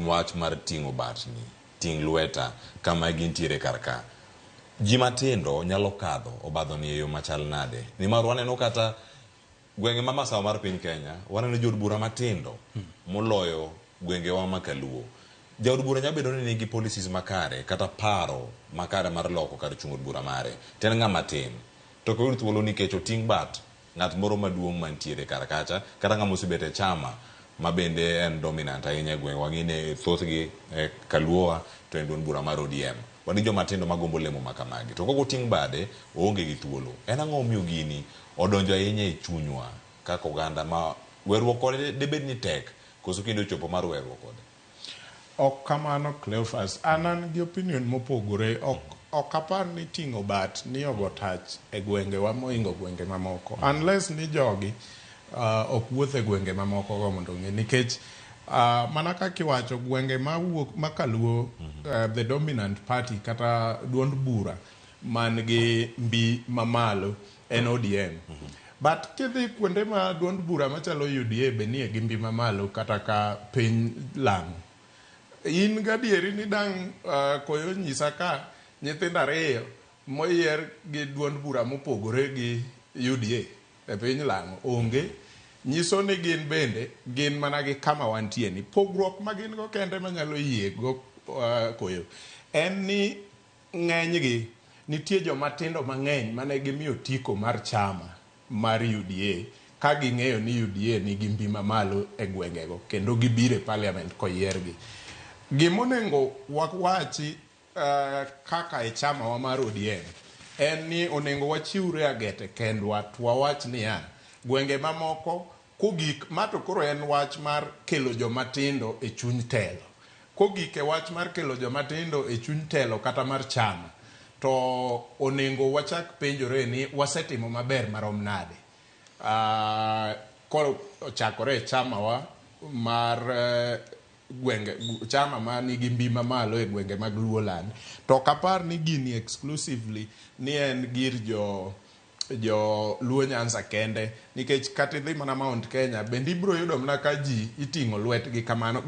Wach mar ting'o batni, ting' lweta kama gintiere kar ka. Ji matindo nyalo kadho obadhoni e yo machal nade? Nimar waneno kata gwenge ma masawa mar piny Kenya, waneno jood bura matindo moloyo gwengewa ma kaluo. Jaod bura nyalo bedo ni nigi policies makare kata paro makare mar loko kar chung' od bura mare. To en ng'ama tin. To ok oyud thuolo nikech oting' bat ng'at moro maduong' mantiere kar kacha kata ng'ama osebet e chama ma bende en dominant ahinya e gweng'. Wang'e thothgi e kaluowa to en duond bura mar ODM. Wan gi joma tindo magombo lemo ma kamagi. To kok oting' bade, oonge gi thuolo. En ang'o momiyo gini odonjo ahinya e chunywa kaka oganda ma weruok kode debed ni tek koso kinde ochopo mar weruok kode? Ok kamano, Cleophas. An gi opinion mopogore. Ok apar ni ting'o bat ni ogo tach e gwengewa mohingo gwenge mamoko. Unless ni jogi ok wuoth e gwenge mamoko go mondo ong'e. Nikech mana kaka iwacho, gwenge mawuok makaluo, the dominant party kata duond bura man gi mbi mamalo en ODM. But kidhi kuonde ma duond bura machalo UDA be nie gi mbi mamalo kata ka piny lang'. In gadieri ni dang' koyo nyisa ka nyithindo ariyo moyier gi duond bura mopogore gi UDA e piny lang'o onge. Nyiso ni gin bende gin mana gi kama wantie ni. Pogruok ma gin go kende manyalo yie go koyo en ni ng'enygi nitie joma tindo mang'eny mane gimiyo otiko mar chama mar UDA ka ging'eyo ni UDA nigi mbi mamalo e gwengego kendo gibiro e parliament koyiergi. Gimonego wawachi kaka e chama wa mar ODM en ni onego wachiwre agete kendwa to wawach niya, gwenge mamoko kogik ma to koro en wach mar kelo joma tindo e chuny telo. Kogik e wach mar kelo joma tindo e chuny telo kata mar chama, to onego wachak penjore ni wasetimo maber marom nade. Koro ochakore e chamawa mar gwenge, chama ma nigi mbi mamalo e gwenge mag Luoland. To ok apar ni gini exclusively ni en gir jo Luo Nyanza kende, nikech kata idhi mana Mount Kenya bende ibiro yudo mana ka ji iting'o lwetgi kamano.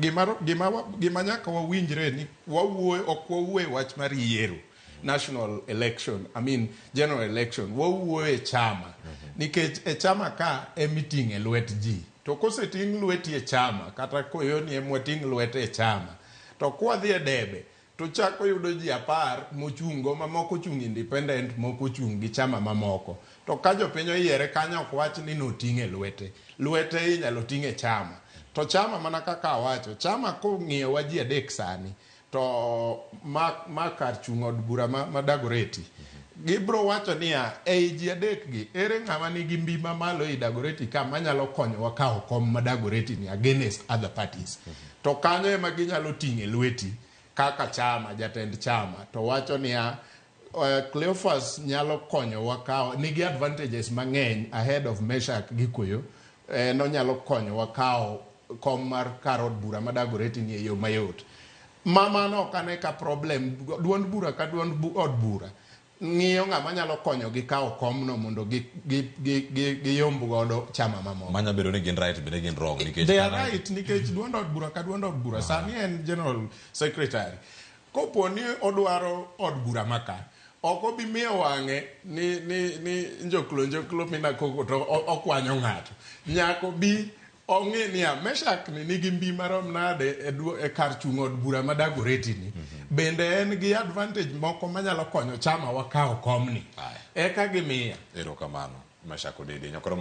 Gima nyaka wawinjre ni wawuoyo, ok wawuo e wach mar yiero national election, I mean general election, wawuoyo e chama, nikech e chama ka emiting'e lwet ji. To koseting' lweti e chama, kata koyoni emwating' lwete e chama, to kwadhi e debe to chako yudo ji 10 mochung' go, mamoko ochung' independent, moko ochung' gi chama mamoko. To ka jopiny oyiere kanyo ok wach ni noting'e lwete. Lwete inyalo ting' e chama. To chama, mana kaka awacho, chama kong'iyowa ji adek sani, to ma kar chung' od bura ma Dagoretti, gibro wacho niya, ei ji adek gi, ere ng'ama nigi mbi mamalo ei Dagoretti ka manyalo konyowa kawo kom ma Dagoretti ni against other parties. To kanyo ema ginyalo ting'e lweti kaka chama, jatend chama, to wacho niya, Cleophas nyalo konyowa kawo, nigi advantages mang'eny ahead of Meshak gi Koyo, en onyalo konyowa kawo kom mar kar od bura ma Dagoretti ni e yo mayot. Ma mano ok ane ka problem. Duond bura ka duond od bura ng'iyo ng'ama nyalo konyogi kawo komno mondo giyomb godo chama mamoko. Manya bedo ni gin right bende gin wrong nikech They are right, nikech duond od bura ka duond od bura sani en general secretary. Kopo ni odwaro od bura maka, ok obi miyo wang'e ni njoklo njoklo mina koko to okwanyo ng'ato. Nyaka obi ong'e niya, Meshak ni nigi mbi marom nade e kar chung' od bura ma Dagoretti ni. Bende en gi advantage moko manyalo konyo chama wa kawo komni. Eka gimiya. Erokamano, Meshak Odede. Nyakoro